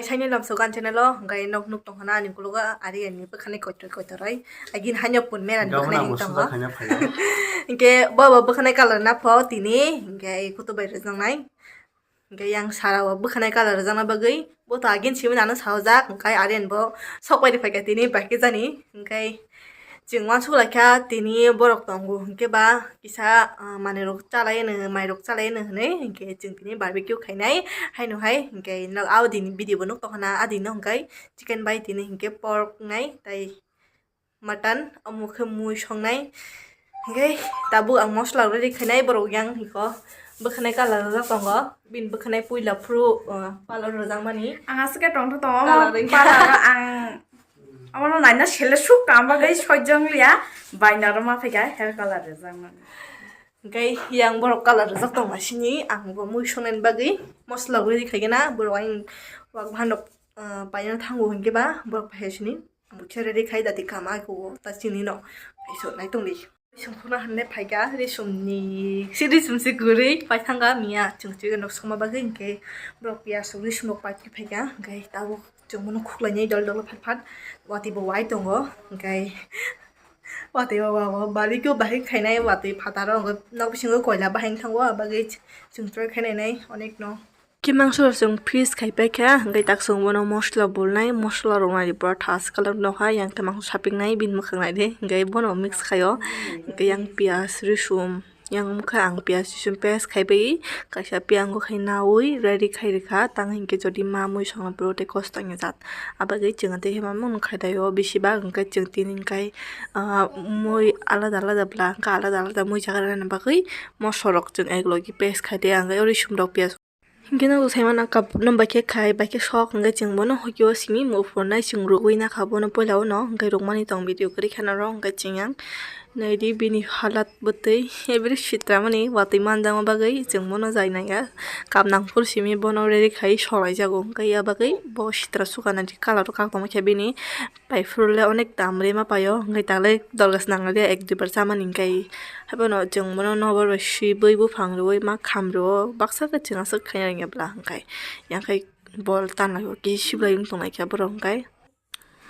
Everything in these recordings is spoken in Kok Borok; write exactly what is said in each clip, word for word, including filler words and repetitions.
Saini lamso gan channel o, hwnkhe nok nuk tongkhana ani ukulok o ari ani bwkhani koitor koitor oi. Agin haino pun mera ni bwkhani tongo. Hwnkhe bo bo bwkhani colour na pho tini, hwnkhe kutu bai rwjaknai. Hwnkhe yang sara o bwkhani colour rwjakna bagwi bo to agin simi nano sajak, hwnkhe ari ani bo sok bai rwphaikha tini, bai khe jani. Hwnkhe chwng uansuk laikha tini borok tongo, hwnkhe ba kisa, ah, manwi rok chalai no, mai rok chalai no hwnwi, hwnkhe chwng tini barbecue khainai haino hai, hwnkhe nok abo dini video bo nuk tongkhana, adino hwnkhe chicken bai tini hwnkhe pork nai tai mutton, omo khe mui songnai. Hwnkhe tabuk ang mosla ready khainai, borok yang hiko bwkhwnai colour rwjak tongo, bini bwkhwnai puila phuru, ah, colour rwjakmani. Ang aswk khe tongtho tongo, omo colour wngkha. Colour ang Abono naina sele suk kama bagwi sojang liya, bainaro ma phaikha hair color rijak mani. Hwnkhe yang borok colour rijak tongma sini, ang bo mui songnani bagwi mosla guri khaigena, borok ayang wak bhandok, ah, paina thango hwnkhe ba borok phai sini, ang bo khe ready khai dati kama ko ta sini no, phai so nai tongdi. Songkhorna hwnwi phaikha, risumni, si risum si kwrwi paithanga miya, chwng chwngno songma bagwi hwnkhe borok piyas rok risum rok paitwi phaikha, hwnkhe tabuk chwng bono khuklainai dol dol phat phat, watwi bo wai tongo, hwnkhe watwi bo wa bo barbecue bahai khainai, watwi phataro hwnkhe nok bisingo koila bahai thango, abagwi chwng try khainai nai onekno. Khe mangso rok chwng freeze khai paikha, hwnkhe tak chwng bono mosla bulnai, mosla rok nai pura thas colour nokha, yang khe mangso sapiknai bini mwkhang naidi, hwnkhe bono mix khaio, hwnkhe yang piyas, risum, yang wngkha ang piyas, risum paste khai bai, kaisa piyang o khai naui ready khai rwkha, tang hinkhe jodi ma mui songna puro tei kosto wngya jat, abagwi chwng tei hema mung khai daio, bisi bak hwnkhe chwng tini hinkhe, ah, mui alada alada bwla hwnkhe alada alada mui jaga rwna bagwi mosla rok chwng ek logi paste khai de, ang o risum rok piyas. Hingke nogo saimano kap no baikhe khai, baikhe sok, hingke chwng bono hokhe o simi muphunai chwng rwgwi nakha bono puila o no, hingke rwkmani tong video kwrwi kheno oro, hingke chwng yang naidi bini halat bwtwi, ebri sitra mani watwi manjakma bagwi chwng bono jai nangya, kap nangphuru simi bono ready khai solaijago, hingke ya bagwi bo sitra sukanani colour o kak tongma khe bini. Pai phuru le onek dam rema paio, hingke ta le dorgas nang nang ya ek dui bar chamani hingke, haiphano chwng bono nokbar bai sibui buphang rwui ma kham rwo, baksa khe chwng aswk khaina rwngya bwla hingke, yang khai bol tanlaio kisi siblai wng tongnaikha borok hingke,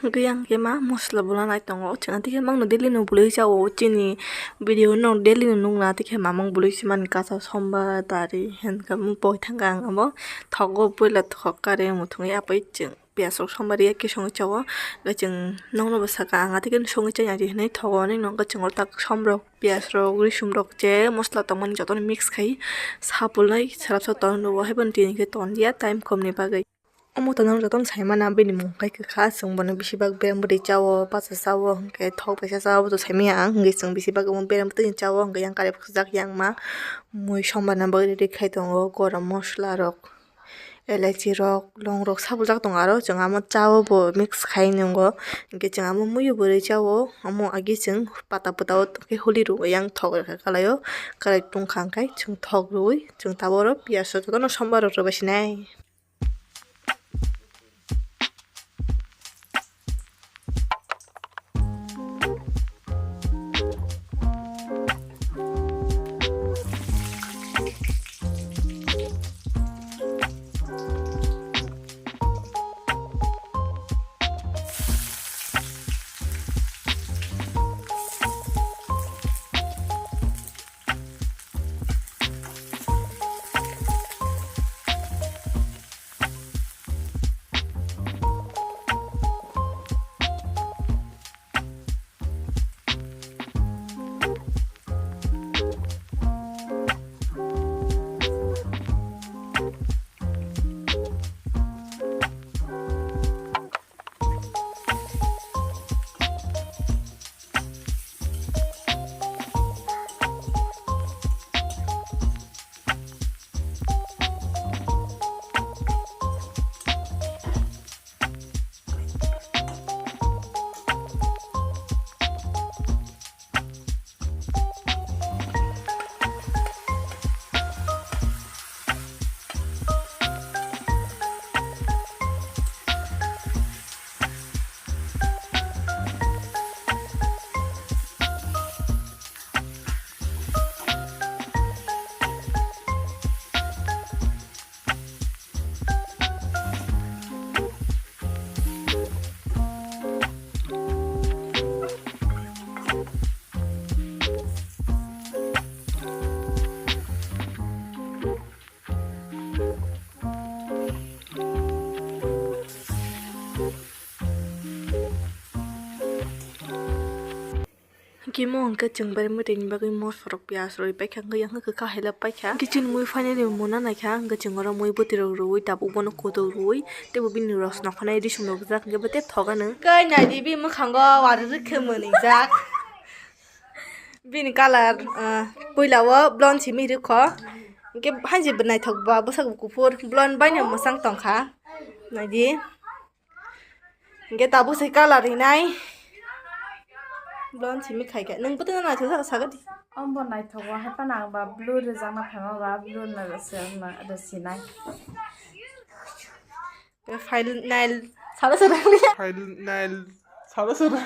hingke yang khe ma mosla bwla nai tongo, chwng tei khe mangno daily no bwlwi chao, chini video no daily no nukna tei khe mamang bwlwi se mani kacha sombar dari hingke mung poi thangkha ang abo thogo puila thok kare muthungwi apai chwng. Piyas rok sombar ya khe songwi chao, hwnkhe chwng nokno bo saka ang atike songwi chaya di hinwi thogo ani nokho chwng oro tak som rok piyas rok risum rok je mosla tongmani jotono mix khai sapulnai salsa ton rwo haiphano tini khe ton ya time komni bagwi. Omo tonwi jotono saimano bini mung khe kwkha, chwng bono bisi bak berem bwtwi chao, pacha chao, hwnkhe thok baisa chao, bo to saimanya ang, hwnkhe chwng bisi bak omo berem bwtwi chao, hwnkhe yang kare bwsajak yang ma mui sombarna bagwi ready khai tongo, gorom mosla rok. Elaichi rok, long rok sabuljak tongo, aro chwng amo chao bo mix khai nwngo, hwnkhe chwng amo muiyo bwrwi chao, amo agi chwng pata pata o tongkhe holi rwo yang thok rwkha kalaio, kwrai tongkha hwnkhe chwng thok rwui chwng tabuk oro piyaj rok jotono sombar rok rwbai sinai. Kimo hwnkhe chwng bai mwtaini bagwi mosorok piyaj rwi paikha, hwnkhe yang hwnkhe kha haila paikha. Hwnkhe chini mui finally muna naikha, hwnkhe chwng oro mui bwtwi rok rwui tabuk bono kotor rwui teibo bini rosno khwnai risum rok jak hwnkhe bo tei thok ano. Khe naidi bini mwkhango warwi rwkhe mwnwijak. Bini colour, ah, puila o blonde simi rwkho. Hwnkhe haini bo naithok ba bwsakbo kuphur, blonde baino mwchang tongkha. Naidi. Hingke tabuk se colour rinai. Blonde simi khaikha. Nwng bwtwino naithok jak sagadi. Ombo naithogo, hai phano ang ba blue rwjakna phaima ba blue no se wngna ado sinai. Final salo salo. Final salo salo.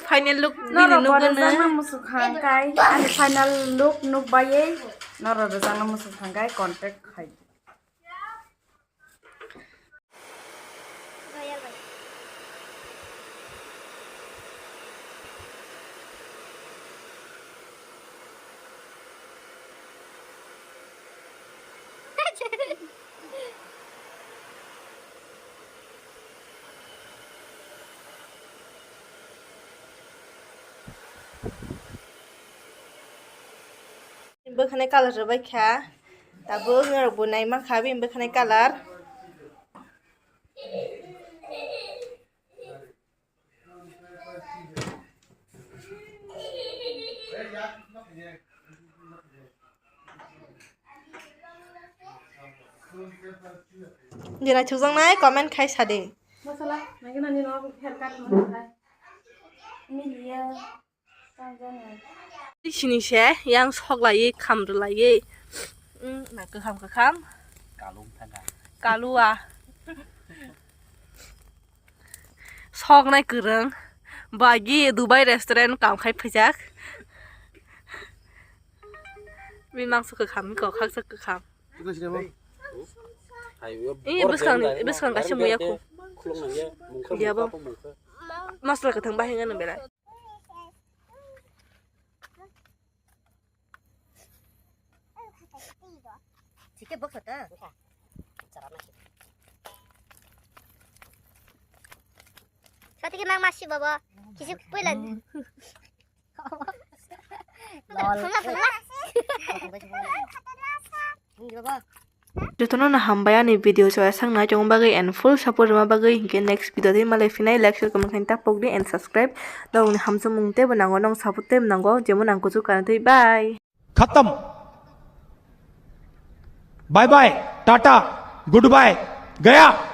Final look bini nugano. Norok bo rwjakna muchuk hangkai, ani final look nukbaiwi norok rwjakna muchuk hangkai contact khai. Bwkhwnai colour rwbai kha. Tabuk norok bo nai mankha bini bwkhwnai colour. Jena chukjaknai comment khai sadi. Masala, nangkhe nani no haircut mo khai. Miliya. Sini se yang sok lai kham rwlai. Mm, na kwkham kwkham. Kalu thanga. Kalua. Sok nai kwrwng. Bagi Dubai restaurant kam khai phaijak. Bini mangso kwkham, kok khaksa kwkham. Ini bwskang ni, bwskang kaisa muya khu. Dia bo. Masala kwthang bahai ngano belai. Sike boksa ta. Sati ke mang masi baba. Kisi puilan. Lol. Phungla, phungla. Phungla, phungla. Jotono no hambai ani video chaya sang nai chong bagwi and full support rwma bagwi, hinkhe next video tei malai phinai, like, share, comment khaina tapok di and subscribe. Norokni hamjakmung teibo nango, nong support teibo nango, jemon ang kuchuk kana tei bye. खत्म। Bye bye, tata, goodbye, गया।